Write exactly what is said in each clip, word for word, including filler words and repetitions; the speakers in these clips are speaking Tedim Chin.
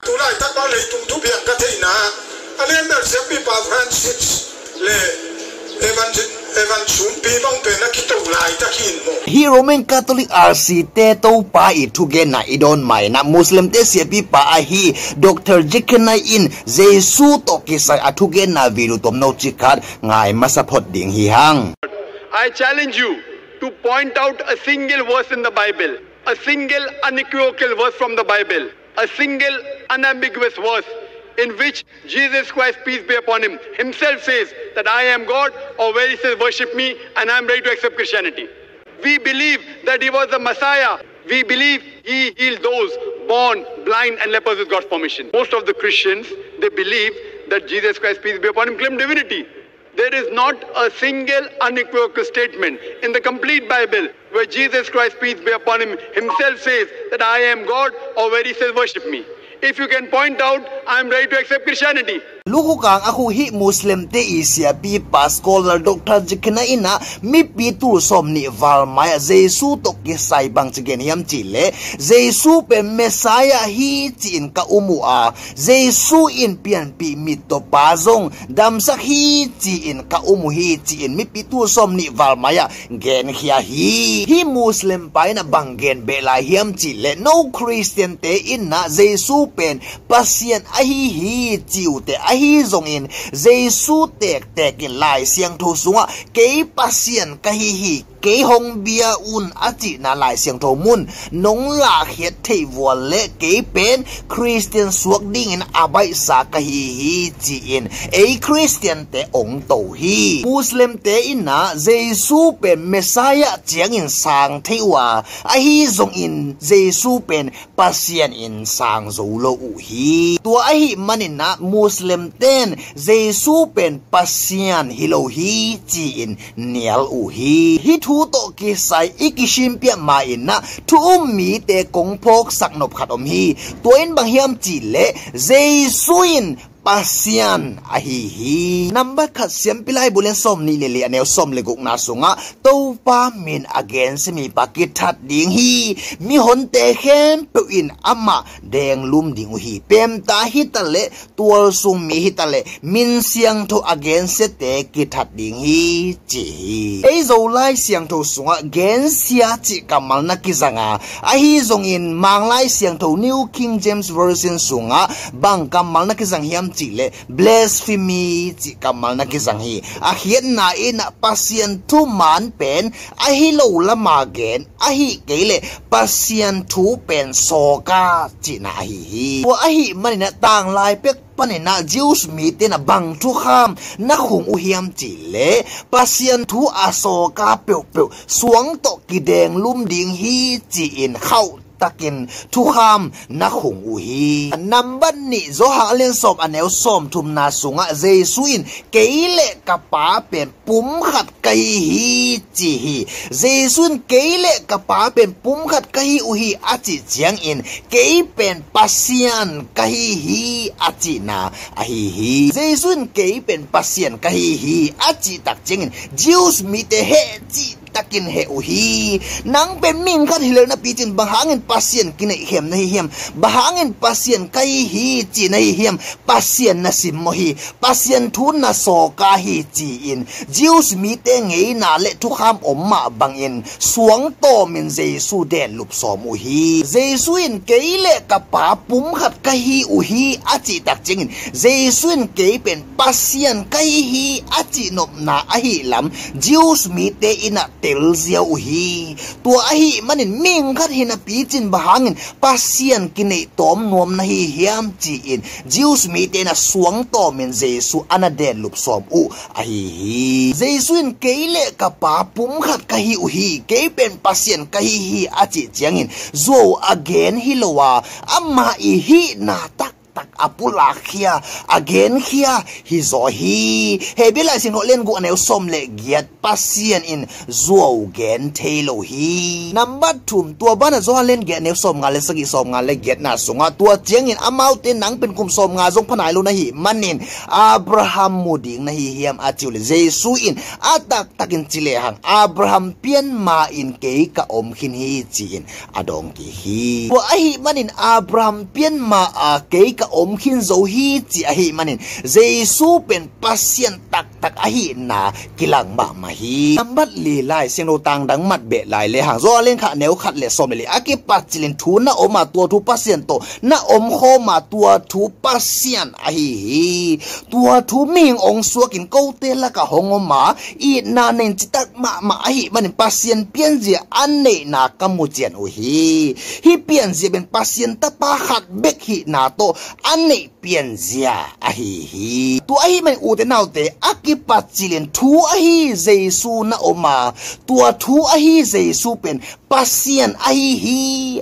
Tulaitak bang leitung thupiang ka theihna a lianbel siampipa Francis le Evan, Evan Sumpi bang pen a kito laitak hi in maw? Hi Roman Catholic R C te Topa i thugenna i dawn ma-in ah Muslim te siapipa ahi Doctor Zekinah in Jesu tawh kisai a thugenna video tomno cikhat ngai masa phot ding hi hang. I challenge you to point out a single verse in the Bible, a single unequivocal verse from the Bible, a single unambiguous verse in which Jesus Christ, peace be upon him, himself says that, "I am God," or where he says, "Worship me, and I am ready to accept Christianity." We believe that he was the Messiah. We believe he healed those born blind and lepers with God's permission. Most of the Christians, they believe that Jesus Christ, peace be upon him, claimed divinity. There is not a single unequivocal statement in the complete Bible where Jesus Christ, peace be upon him, himself says that, "I am God," or where he says, "Worship me." If you can point out, I am ready to accept Christianity. Lukhukang a khu hih Muslim te i siapipa scholar Doctor Zekinah in ah mipi tul sawm nih val mai-ah Jesu tawh kisai bangci gen hiam cihleh, Jesu pen Messiah hi ci-in ka um uh a, Jesu in pianpih mittawpa zong damsak hi ci-in ka um uh hi ci-in mipi tul sawm nih val mai-ah genkhia hi. Hih Muslim pa in ah bang gen beh lai hiam cihleh, no Christian te in ah Jesu pen Pasian ahi hi ci uh teh, ahi zongin Jesu tektek in Lai Siangtho sungah kei Pasian ka hi hi, kei hong bia un a cihna Lai Siangtho mun nong lahkhiat theih vual leh kei pen Christian suak dingin a baihsa ka hi hi ci-in ei Christian te ong to hi. Muslim te in ah Jesu pen Messiah ciangin sang thei uh a, ahi zongin Jesu pen Pasian in sang zo lo uh hi. Tua ahih manin ah Muslim ten Jesu pen Pasian hi lo hi ci-in nial uh hi. Hih thu tawh kisai i kisimpiak ma-in ah thu um mite kong phawksak nop khat om hi. Tua in bang hiam cihleh, Jesu in Pasian ahi hi. Nambat khat Siampi Laibu lian sawm nih le li a neu sawm le gukna sungah Topa min a gensia mipa kithat ding hi. Mihonte khempeuh in amah denglum ding uh hi. Pemta hitaleh, tualsung mi hitaleh, min siangtho a gensiate kithat ding hi ci hi. Ei Zolai Siangtho sungah gensia cih kammal na kizang a, ahi zongin Manglai Siangtho New King James Version sungah bang kammal na kizang hiam cihleh, blasphemy cih kammal na kizang hi. A khiatna in ah Pasian thuman pen ahi lo lama gen, ahih kei leh Pasian thu pen sawka cihna ahi hi. Tua ahih manin ah tanglai pek panin ah Jews mite in ah bang thukham na khung uh hiam cihleh, Pasian thu a sawka peuhpeuh suang tawh kidenglum ding hi ci-in khauh takin thukham na khung uh hi. Nambat nih Johan a lian sawm a neu sawm thumna sungah Jesu in kei le ka Pa pen pumkhat ka hi hi ci hi. Jesu in kei le ka Pa pen pumkhat ka hi uh hi a cih ciangin kei pen Pasian ka hi hi a cihna ahi hi. Jesu in kei pen Pasian ka hi hi a cih tak ciangin Jews mite heh cih takin heh uh hi. Nang pen mihing khat hi lel napi cin bang hangin Pasian kineihkhem na hi hiam? Bang hangin Pasian ka hi hi ci na hi hiam? Pasian na simmawh hi, Pasian thu na sawka hi ci-in Jews mite ngeina le thukham om mah bangin suangtawmin Jesu denlup sawm uh hi. Jesu in kei le ka Pa pumkhat ka hi uh hi a cih tak ciangin Jesu in kei pen Pasian ka hi hi a cihnopna ahih lam Jews mite in ah telziau uh hi. Tua ahih manin mihing khat hi napi cin bang hangin Pasian kineih tawm nuam na hi hiam ci-in Jews mite in ah suangtawmin Jesu a na denlup sawm uh ahi hi. Jesu in kei le ka Pa pumkhat ka hi uh hi, kei pen Pasian ka hi hi a cih ciangin zuau a gen hi lo a, amah i hihna tak tak a pulakkhia, a genkhia hi zaw hi. Hebrew Lai Siangtho a lian guk a neu sawm le giat, Pasian in zuau gen thei lo hi. Nambat thum, tua banah Johan a lian giat a neu sawm nga le sagih, sawm nga le giatna sungah, tua ciangin amaute, nang pen kum sawm nga zong pha nai lo na hih manin Abraham mu ding na hi hiam, a ci uh leh Jesu in a taktakin ci lehang, Abraham pian ma-in kei ka om khin hi, ci-in a dawng kik hi. Tua ahih manin Abraham pian ma-a kei ka om khin zo hi, ci ahih manin Jesu pen Pasian taktak ahihna kilang mahmah hi. Nambat li, Lai Siangtho tang dang mat beh lai lehang, Johan a lian khat a neu khat le sawm le li, a kipat cilin thu na om a, tua thu Pasian tawh na om khawm a, tua thu Pasian ahi hi. Tua thu mihing hong suakin kote lakah hong om a, itna nei in citak mahmah ahih manin Pasian pianzia a neihna ka mu cian uh hi. Hih pianzia pen Pasian Tapa khat bek hihna tawh a neih pianzia ahi hi. Tua ahih manin ute naute, a kipat cilin thu ahi Jesu na om a, tua thu ahi Jesu pen Pasian ahi hi,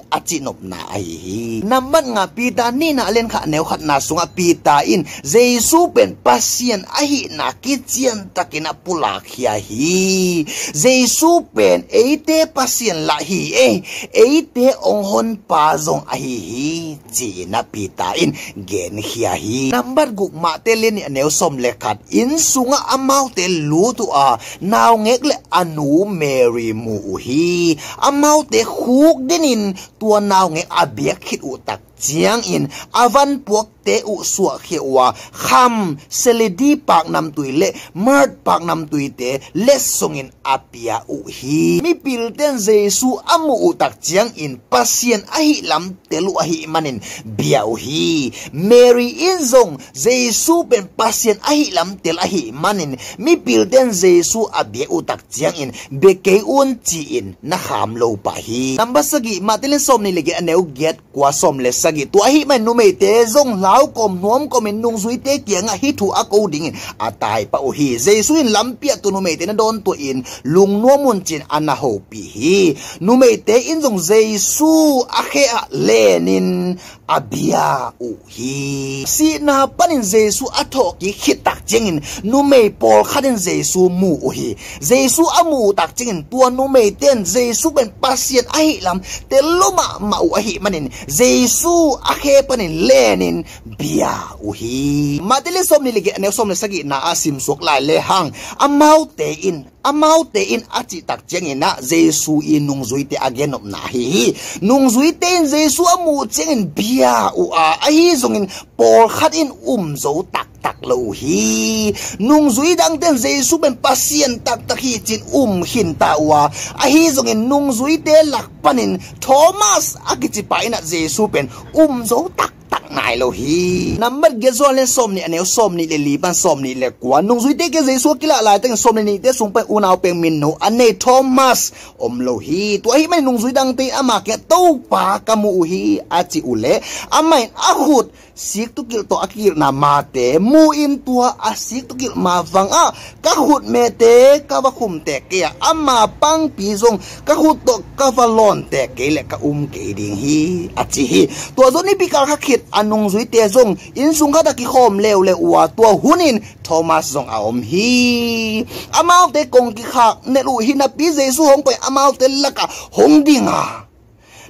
a cihnopna ahi hi. Nambat nga, Peter nihna a lian khat a neu khatna sungah Peter in Jesu pen Pasian ahihna kiciantakin a pulakkhia hi. Jesu pen eite Pasian lah hi ei, eite hong honpa zong ahi hi, ci-in a Peter in genkhia hi. Nambat guk, Mate lian nih a neu sawm le khat, inn sungah amaute lut uh a, naungek le a nu Mary mu uh hi. Amaute khukdinin tua naungek a biak khit uh tak ciangin a vanpuakte uh suahkhia uh a, kham, seledi paknamtui le myrrh paknamtuite letsongin a pia uh hi. Mipilten Jesu a muh uh tak ciangin Pasian ahih lam tel uh ahih manin bia uh hi. Mary in zong Jesu pen Pasian ahih lam tel ahih manin mipilten Jesu a biak uh tak ciangin bia kei un, ci-in na kham lo pah hi. Nambat sagih, Mate lian sawm nih le giat a neu giat, kua, sawm le sagih, tua ahih manin numeite zong lau kawm nuam kawmin nungzuite kiangah hih thu a ko dingin a tai pah uh hi. Jesu in lampi ah tua numeite na dawntuahin lungnuam un, ci-in a na hopih hi. Numeite in zong Jesu a khe ah lenin a bia uh hi. Sihna panin Jesu a thawhkik khit tak ciangin numei pawlkhat in Jesu mu uh hi. Jesu a muh uh tak ciangin tua numeite in Jesu pen Pasian ahih lam tel lo mahmah uh ahih manin Jesu a khe panin lenin bia uh hi. Mate lian sawm nih le giat a neu sawm le sagihna ah simsuak lai lehang, amaute in amaute in a cih tak ciangin ah Jesu i nungzuite a gennopna ahi hi. Nungzuite in Jesu a muh ciangin bia uh a, ahi zongin pawlkhat in um zo taktak lo uh hi. Nungzui dangte in Jesu pen Pasian taktak hi ci-in um khinta uh a, ahi zongin nungzuite lak panin Thomas a kicipa in ah Jesu pen um zo tak tak nai lo hi. Nambat giat, Johan lian sawm nih a neu sawm nih le li pan sawm nih le kua. Nungzuite kiang Jesu a kilah laitakin sawm le nihte sung pan unau peng minno a nei Thomas om lo hi. Tua ahih manin nungzui dangte in ama kiangah Topa ka mu uh hi a cih uh leh amah in a khut siktukilh tawh a kikilhna mate mu-in tua a siktukilh ma vangah ka khutmete ka va khumte kei a, ama pangpi zong ka khut tawh ka va lawnte kei leh ka um kei ding hi a ci hi. Tua zawh nipi kal kha khit a nungzuite zong inn sung khat ah kikhawm leuleu uh a, tua hunin Thomas zong a om hi. Amaute kong kikhak nelh uh hi napi Jesu hong pai amaute lakah hong ding a,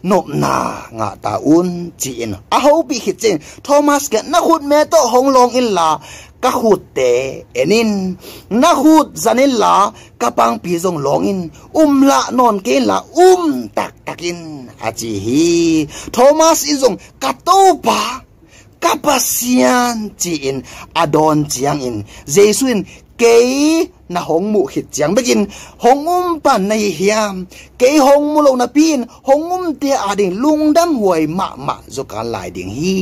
nopna ngah ta un ci-in a hopih khit ciangin Thomas kiang na khutme tawh hong lawng inla ka khutte en in, na khut zan inla ka pangpi zong lawng in, um lah nawn kei inla um taktak in a ci hi. Thomas in zong ka Topa, ka Pasian ci-in a dawn ciangin Jesu in kei na hong muh khit ciang bekin hong um pan na hi hiam? Kei hong mu lo napi-in hong umte ading lungdam huai mahmah zawkan lai ding hi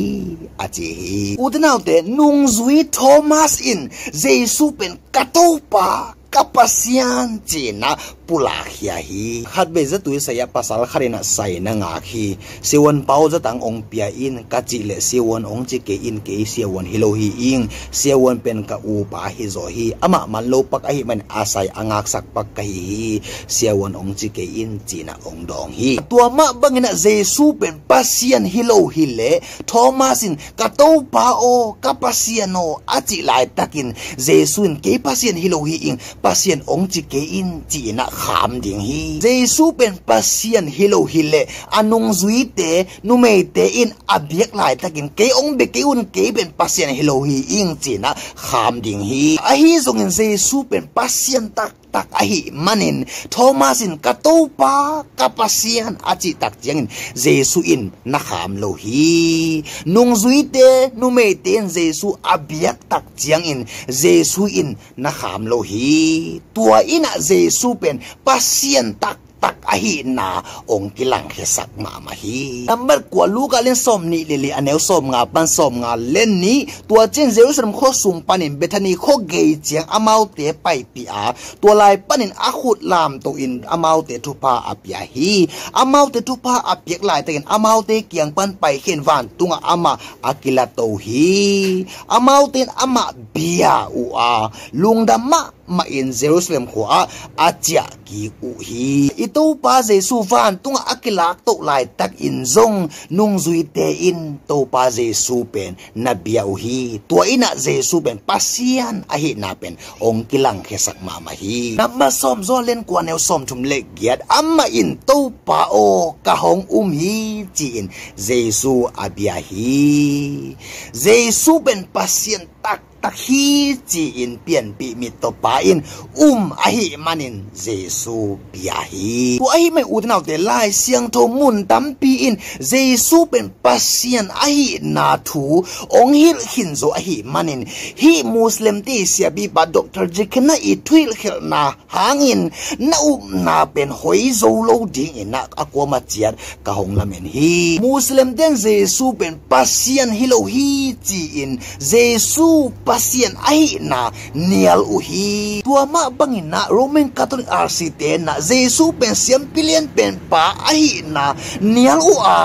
a ci hi. Ute naute, nungzui Thomas in Jesu pen ka Topa, ka Pasian ci-in ah pulak khia hi. Khatvei zatui sai-ah pasal khat in ah sai na ngak hi. Siavuan pau zatang ong pia in ka cih leh siavuan ong ci kei in, kei siavuan hi lo hi ing, siavuan pen ka upa hi zaw hi, amah man lo pak ahih man a sai a ngaksak pak ka hi hi, siavuan ong ci kei in ci-in ah ong dawng hi. Tua mah bangin ah Jesu pen Pasian hi lo hi leh Thomas in ka Topa aw, ka Pasian aw a cih laitakin Jesu in kei Pasian hi lo hi ing, Pasian ong ci kei in ci-in ah kham ding hi. Jesu pen Pasian hi lo hi leh a nungzuite, numeite in a biak laitakin kei ong bia kei un, kei pen Pasian hi lo hi ing ci-in ah kham ding hi. Ahi zongin Jesu pen Pasian taktak ahih manin Thomas in ka Topa, ka Pasian a cih tak ciangin Jesu in na kham lo hi. Nungzuite, numeite in Jesu a biak tak ciangin Jesu in na kham lo hi. Tua in ah Jesu pen Pasian taktak ahihna ong kilangkhiasak mahmah hi. Nambat kua, Luka lian sawm nih le li, a neu sawm nga pan sawm nga le nih. Tua ciang Jerusalem khua sung panin Bethany khua gei ciang amaute paipih a, tua lai panin a khut lamto in amaute thupha a pia hi. Amaute thupha a piak laitakin amaute kiang pan paikhia in vantungah amah a kilato hi. Amaute in amah bia uh a, lungdam mah mahin Jerusalem khua ah a ciah kik uh hi. I Topa Jesu vantungah a kilaktoh laitakin zong nungzuite in Topa Jesu pen na bia uh hi. Tua in ah Jesu pen Pasian ahihna pen ong kilangkhiasak mahmah hi. Nambat sawm, Johan lian kua, neu sawm thum le giat. Amah in, "Topa aw, ka hong um hi," ci-in Jesu a bia hi. Jesu pen Pasian taktak hi ci-in pianpih mittawpa in um ahih manin Jesu bia hi. Tua ahih manin u te nau te, Lai Siangtho mun tampi in Jesu pen Pasian ahihna thu ong hilh khin zo ahih manin, hih Muslim te siapipa Doctor Jikina i thuhilhkhelhna hangin na upna pen hoi zo lo dingin ah a kuama ciat ka hong lamen hi. Muslim ten Jesu pen Pasian hi lo hi ci-in Jesu Pasian ahihna nial uh hi. Tua mah bangin ah Roman Catholic R C te in ah Jesu pen siampi lian pen pa ahihna nial uh a,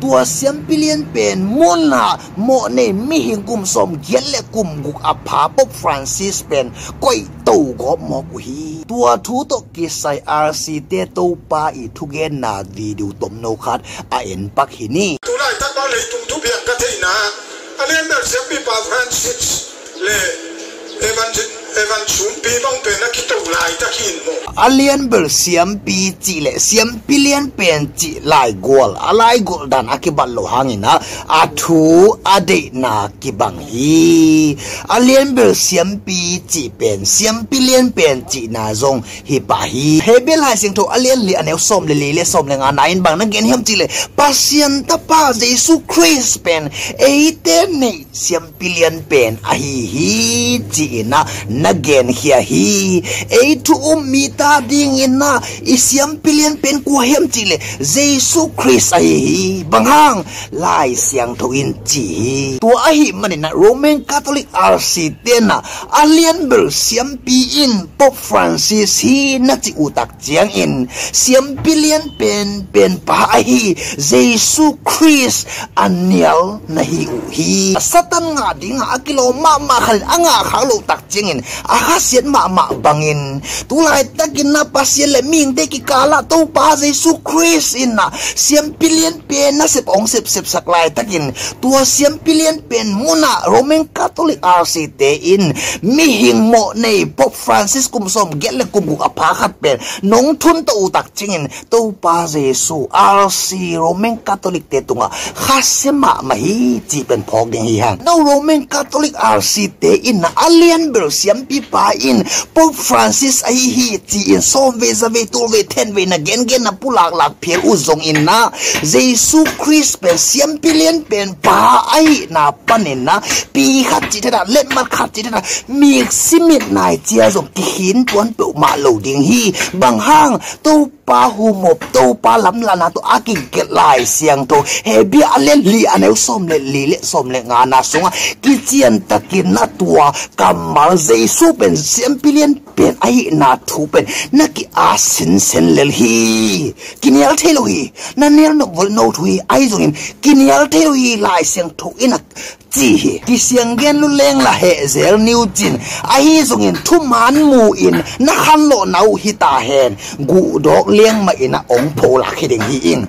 tua siampi lian pen munah mawhnei mihing kum sawm giat le kum guk a pha Pope Francis pen koih to gawp mawk uh hi. Tua thu tawh kisai R C te Topa i thugenna video tomno khat a en pak hi ni. Tulaitak bang leitung thupiang ka theihna a lianbel siampipa Francis le Evan, Evan Sumpi bang pen a kito laitak hi in maw? A lianbel siampi cih le siampi lian pen cih laigual, a laigual dan a kibat loh hangin ah a thu a deihna kibang hi. A lianbel siampi cih pen siampi lian pen cihna zong hi pah hi. Hebru Lai Siangtho a lian li, a neu sawm le li le sawm le ngana in bang na gen hiam cih le, Pasian Tapa Jesu Khrist pen eite neih siampi lian pen ahi hi ci-in ah na genkhia hi. Ei thu um mite adingin ah i siampi lian pen kua hiam cih le Jesu Khrist ahi hi. Bang hang? Lai Siangtho in ci hi. Tua ahih manin ah Roman Catholic R C te in ah a lianbel siampi in Pope Francis hi na cih uh tak ciangin siampi lian pen pen pa ahi Jesu Khrist a nial na hi uh hi. Satan ngah dingah a kilawm mahmah khat in a ngah khak loh tak ciangin a khasiat mahmah bangin, tulaitakin ah Pasian le mihingte kikalah Topa Jesu Khrist in ah siampi lian pen nasep hong sepsepsak laitakin, tua siampi lian pen munah Roman Catholic R C te in mihing mawhnei Pope Francis kum sawm giat le kum guk a pha khat pen nong thunto uh tak ciangin Topa Jesu R C Roman Catholic te tungah khasia mahmah hi cih pen phawk ding hi hang. No Roman Catholic R C te in ah a lianbel siampipa in Pope Francis ahi hi ci-in sawmvei, zavei, tulvei, thenvei na gengen na pulaklak phial uh zongin ah Jesu Khrist pen siampi lian pen pa ahihna panin ah pi khat cih thadah, letmat khat cih thadah, miksi mit nai cia zong kikhin tuan peuhmah lo ding hi. Bang hang? Topa humop, Topa lamlahna tawh a kigelh Lai Siangtho, Hebru a lian li, a neu sawm le li le sawm le ngana sungah kiciantakin ah tua kammal Jesu pen siampi lian pen ahihna thu pen na ki-at sinsen lel hi. Kinial thei lo hi. Na nial nop vawlh no thu hi. Ahi zongin kinial thei lo hi. Lai Siangtho in a ci hi. Kisiang gen luleng la hehzel niucin, ahi zongin thuman mu-in na khanlawhna uh hi ta hen. Guhdawk liangmah in a ong pho lak hi ding hi ing.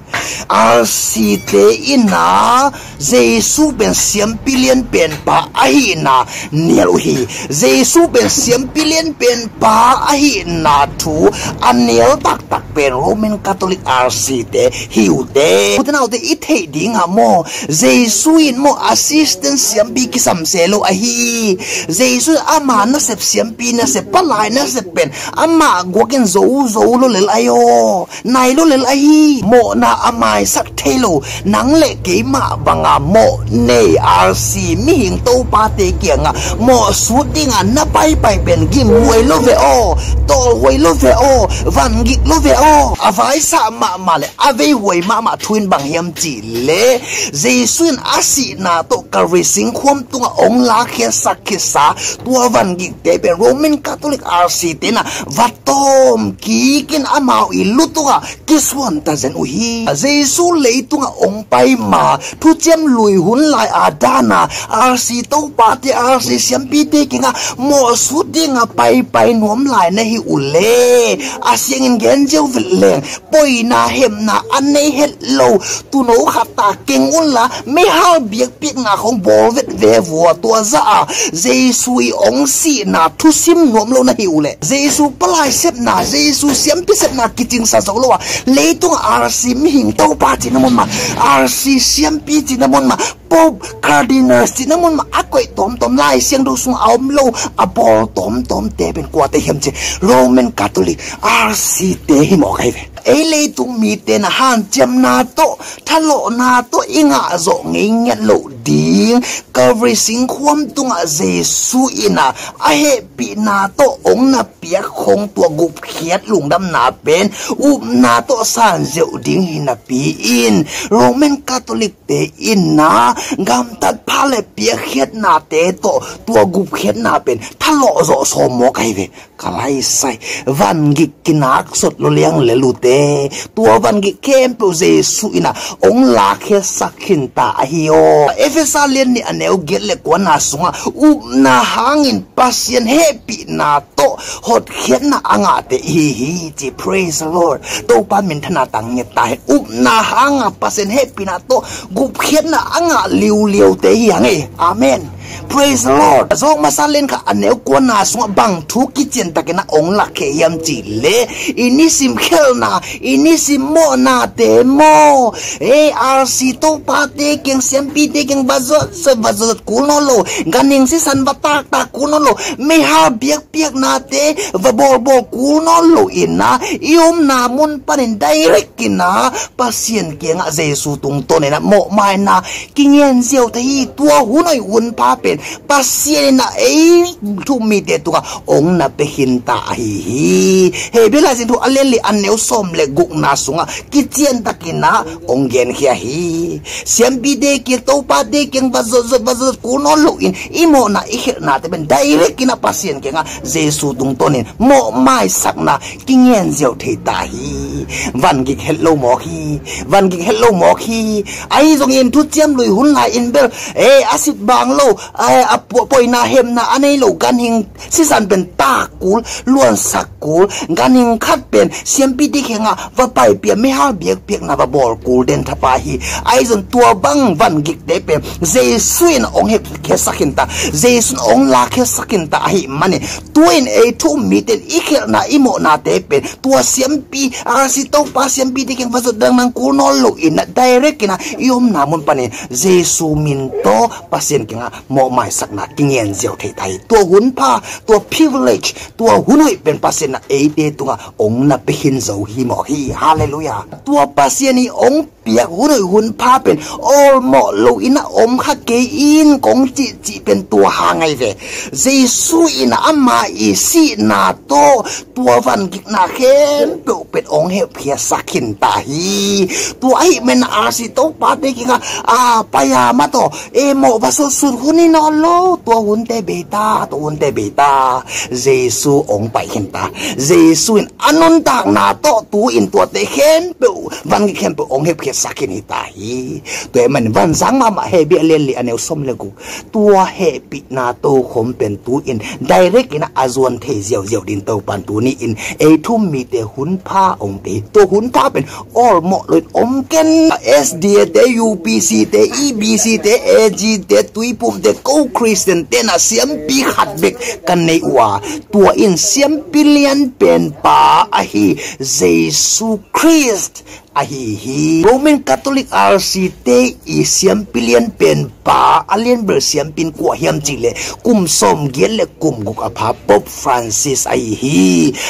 R C te in a Jesu pen siampi lianpen pa ahihna nial uh hi. Jesu pen siampi lianpen pa ahihna thu a nial taktak pen Roman Catholic R C te hi uh teh. Ute naute, i theih ding ah maw, Jesu in maw assistant siampi kisam se lo ahi. Jesu in ama nasep, siampi nasep, palai nasep pen amah guakin zo zo lo lel ahi aw. Nai lo lel ahi. Mawhna a maisak thei lo nang le keimah banga mawh nei R C mihing topate kiangah mawh sut dinga na paipai pen gimhuai lo ve aw, tawlhuai lo ve aw, vangik lo ve aw. A vaisa mahmah le a veihuai mahmah thu in bang hiam cih leh, Jesu in a sihna tawh Calvary singkhuam tungah ong lakkhiatsak khitsa tua vangikte pen Roman Catholic R C te in a va tawm kikin amau i lu tungah kisuan ta zen uh hi. Jesu leitungah ong pai ma, thuciam lui hun lai a dana R C topate, R C siampite kingah mawhsut dinga paipai nuam lai na hi uh le, a siangin gen ziau vet leng, poina hemna a nei het lo tuuno khat ta keng unla, meihal biakpiakna khong bawl vet ve vua, tua zah a Jesu i ong sihna thusim nuam lo na hi uh leh, Jesu palai sepna, Jesu siampi sepna kicingsa zo lo a, leitung R C mihing topa cihna mun mah, R C siampi cihna mun mah, Pope, Cardinals cihna mun mah a koih tawmtawm, Lai Siangtho sung a om lo a bawl tawmtawmte pen kuate hiam cih, Roman Catholic R C te hi mawk ahi ve. Ei leitung mite na hanciamna tawh, thalawhna tawh i ngah zawh ngei ngiat loh ding, Calvary singkhuam tungah Jesu in a, a hehpihna tawh ong na piak khong tua gupkhiat lungdamna pen upna tawh sanziauh ding hi napi in, Roman Catholic te in a gamtat pha le piakkhiatnate tawh tua gupkhiatna pen thalawh zawh sawm mawk ahi ve. Ka laisai, vangik kinak sot lo liang le lute, tua vangik khempeuh Jesu in a ong lakkhiatsak khinta ahi aw. Efesa lian nih a neu giat le kuana sungah upna hangin Pasian hehpihna tawh hotkhiatna a ngahte ihi hi ci. Praise the Lord. Topa minthana tang ngiat ta hen. Upna hanga Pasian hehpihna tawh gupkhiatna a ngah liuliaute hi hang e. Amen. Praise the Lord. Zawk masa len kha a neu kuana sungah bang thu kician takin a ong lakkhia hiam cih leh, i nisim khelhna, i nisim mawhnate maw, ei, R C topate kiang, siampite kiang va zawtzawt, va zawtzawt kul nawn lo, ganhing sisan va taktak kul nawn lo, meihal biakpiaknate va bawlbawl kul nawn lo in a, i omna mun panin direct in a, Pasian kiangah Jesu tungtawn in a mawhmaina kingen ziau thei hi. Tua hun hoih hun pha pen Pasian in a ei thu-um mite tungah ong na pia khinta ahi hi. Hebrew Lai Siangtho a lian li a neu sawm le gukna sungah kician takin a ong genkhia hi. Siampite kiang, topate kiang va zawtzawt, va zawtzawt kul nawn lo in, i mawhna, i khelhnate pen direct in a Pasian kiangah Jesu tungtawn in mawhmaisakna kingen ziau thei ta hi. Vangik het lo mawk hi. Vangik het lo mawk hi. Ahi zongin thuciam lui hun lai in bel, eh, a sitbang lo, eh, a pu-, poina hemna a nei lo, ganhing sisan pen tak kul, luansak kul, ganhing khat pen siampite kiangah va paipih a, meihal biakpiakna va bawl kul den thapa hi. Ahi zong tua bang vangikte pen Jesu in ong hehpihsak khinta, Jesu in ong lakkhiatsak khinta ahih manin, tu-in ei thu-um mite in i khelhna, i mawhnate pen tua siampi, a, si topa siampite kiang va zawt dangdang kul nawn lo in a, direct in a, i omna mun panin Jesu min tawh Pasian kiangah mawhmaisakna kingen ziau thei ta hi. Tua hun pha, tua privilege, tua hun hoih pen Pasian in a eite tungah ong na pia khin zo hi mawk hi. Halleluiah. Tua Pasian i ong piak hun hoih hun pha pen awlmawh lo in a om kha kei in kong cihcih pen tua hang ahi ve. Jesu in a ama i sihna tawh tua vangikna khempeuh pen ong hehpihsak khinta hi. Tua ahih manin a, si topate kiangah, a, pai a, mataw, e, mawh va sutsut hun Nawn lo, tua hunte bei ta, tua hunte bei ta. Jesu hong pai khin ta. Jesu in a nuntakna tawh tu-in tuate khempeuh, vanglian khempeuh hong hepkhiatsak khin hi ta hi. Tua ahih manin vanzang mahmah Hebru a lian li a neu sawm le guk, tua hehpihna tokhom pen tu-in direct in a zuan thei ziauziau dingin Topan tuni-in ei thu-um mite hun pha hong pia hi. Tua hun pha pen awlmawh loin om ken. S D A te, U P C te, E B C te, A G te, Tuiphum te, ko Khristian te na siampi khat bek ka nei uh a, tua in siampi lianpen pa ahi Jesu Khrist ahi hi. Roman Catholic R C te i siampi lianpen pa, a lianbel siampi in kua hiam cih leh kum sawmgiat le kum guk a pha Pope Francis ahi hi.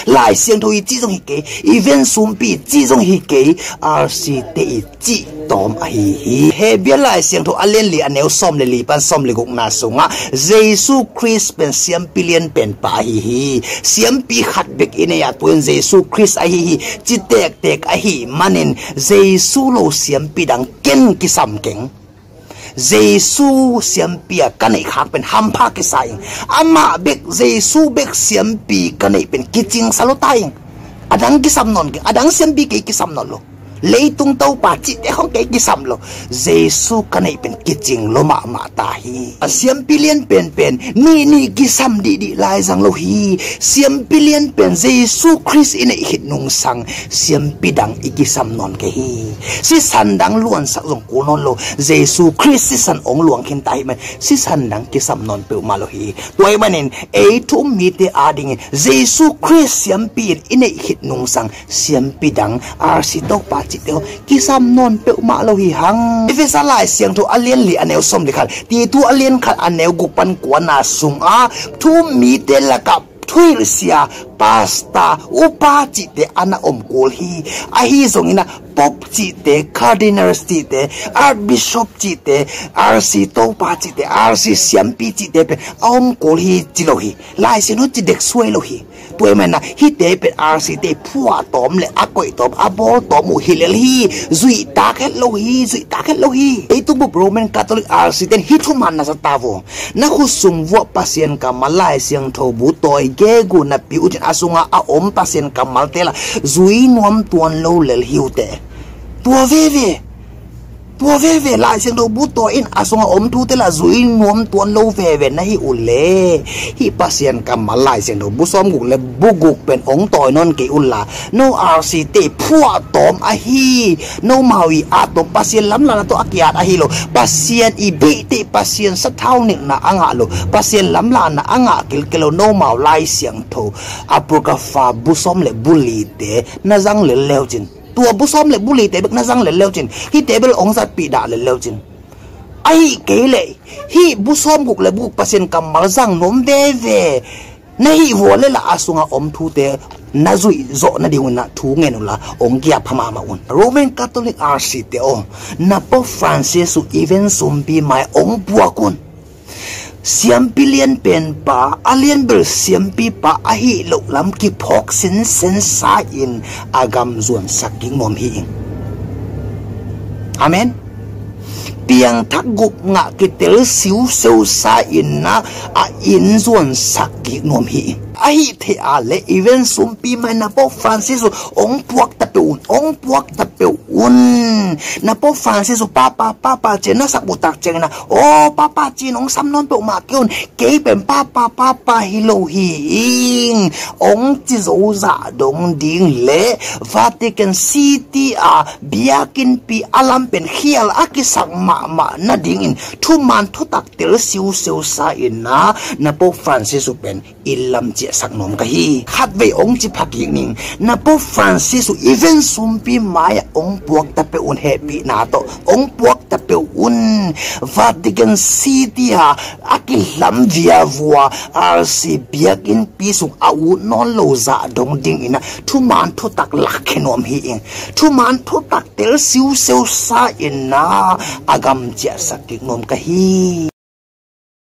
Lai Siangtho i cih zong hi kei, i vensumpi i cih zong hi kei, R C te i cih tawm ahi hi. Hebru Lai Siangtho a lian li a neu sawm le li pan sawm le gukna sungah Jesu Khrist pen siampi lianpen pa ahi hi. Siampi khat bek i nei a, tua in Jesu Khrist ahi hi. Ci tektek ahih manin Jesu lo siampi dang ken kisam keng. Jesu siampi a ka neih khak pen hampha kisa ing. Amah bek, Jesu bek siampi ka neih pen kicingsa lo ta ing. A dang kisam nawn keng, a dang siampi kei kisam nawn lo. Leitung Topa cihte khong kei kisam lo. Jesu ka neih pen kicing lo mahmah ta hi. A siampi lianpen pen nih nih kisam dihdih lai zang lo hi. Siampi lianpen Jesu Khrist i neih khit nungsang siampi dang i kisam nawn kei hi. Sisan dang luansak zong kul nawn lo. Jesu Khrist sisan hong luang khin ta ahih manin sisan dang kisam nawn peuhmah lo hi. Tua ahih manin ei thu-um mite adingin Jesu Khrist siampi in i neih khit nungsang siampi dang, R C Topa cihte hong kisam nawn peuhmah lo hi hang. Efesa Lai Siangtho a lian li a neu sawm le khat, Titu a lian khat a neu guk pan kuana sungah thu-um mite lakah thuhilhsia, pastor, upa cihte a na om kul hi. Ahi zongin a Pope cihte, Cardinals cihte, Archbishop cihte, R C Topa cihte, R C siampi cihte pen a om kul hi ci lo hi. Lai Siangtho ci dek suai lo hi. Tua ahih manin a hihte pen R C te phuah tawm le a koih tawm, a bawl tawm uh hi lel hi. Zuihtak het lo hi, zuihtak het lo hi. Ei tu bup Roman Catholic R C ten hih thuman na za ta vo. Na khut sung vuah Pasian kammal, Lai Siangtho bu tawi gegu na pi uh cin, a sungah a om Pasian kammalte lah zui nuam tuan lo lel hi uh teh. Tua veve, tua veve Lai Siangtho bu tawi in a sungah om thute lah zui nuam tuan lo veve na hi uh leh, hih Pasian kammal Lai Siangtho bu sawmguk le bu guk pen hong tawi nawn kei un la, no R C te phuah tawm ahi, no mau i at tawm, Pasian lamlahna tawh a ki-at ahi lo. Pasian i beih teh, Pasian sathau nikna a ngah lo, Pasian lamlahna a ngah kilkel lo, no mau Lai Siangtho Apocrypha bu sawm le bu lite na zang lel le uh cin. Tua bu sawm le bu lite bek na zang lel le uh cin. Hihte bel hong zatpih dah lel le uh cin. Ahih kei leh hih bu sawmguk le bu guk Pasian kammal zang nuam veve na hih vua leh lah a sungah om thute na zuih zawh nading un ah thu ngen uh la, hong giap pha mahmah un. Roman Catholic R C te aw, na Pope Francis uh i vensumpi mai hong puak un. Siampi lianpen pa, a lianbel siampi pa ahih loh lam kiphawk sinsen sa-in a gam zuansak kik nuam hi ing. Amen. Piangthak gupna kitel siuseu sa-in ah a inn zuansak kik nuam hi ing. Ahih theih a leh i vensumpi mai na Pope Francis uh hong puak ta peuh un, hong puak ta peuh un. Na Pope Francis uh Papa, Papa ci-in na sap uh tak ciangin ah, aw Papa ci-in hong sam nawn peuhmah kei un. Kei pen Papa, Papa hi lo hi ing, hong ci zo zah dong ding leh Vatican City a biakinnpi a lam pen khial a kisak mahmah nadingin thuman thutak tel siuseu sa-in ah na Pope Francis uh pen inn lam ciahsak nuam ka hi. Khatvei hong ci pha kik ning, na Pope Francis uh i vensumpi mai-ah hong puak ta peuh un, hehpihna tawh hong puak ta peuh un. Vatican City a a kihlam viavua R C biakinnpi sung a ut nawn lo zah dong dingin ah thuman thutak lakkhia nuam hi ing. Thuman thutak tel siuseu sa-in ah a gam ciahsak kik nuam ka hi.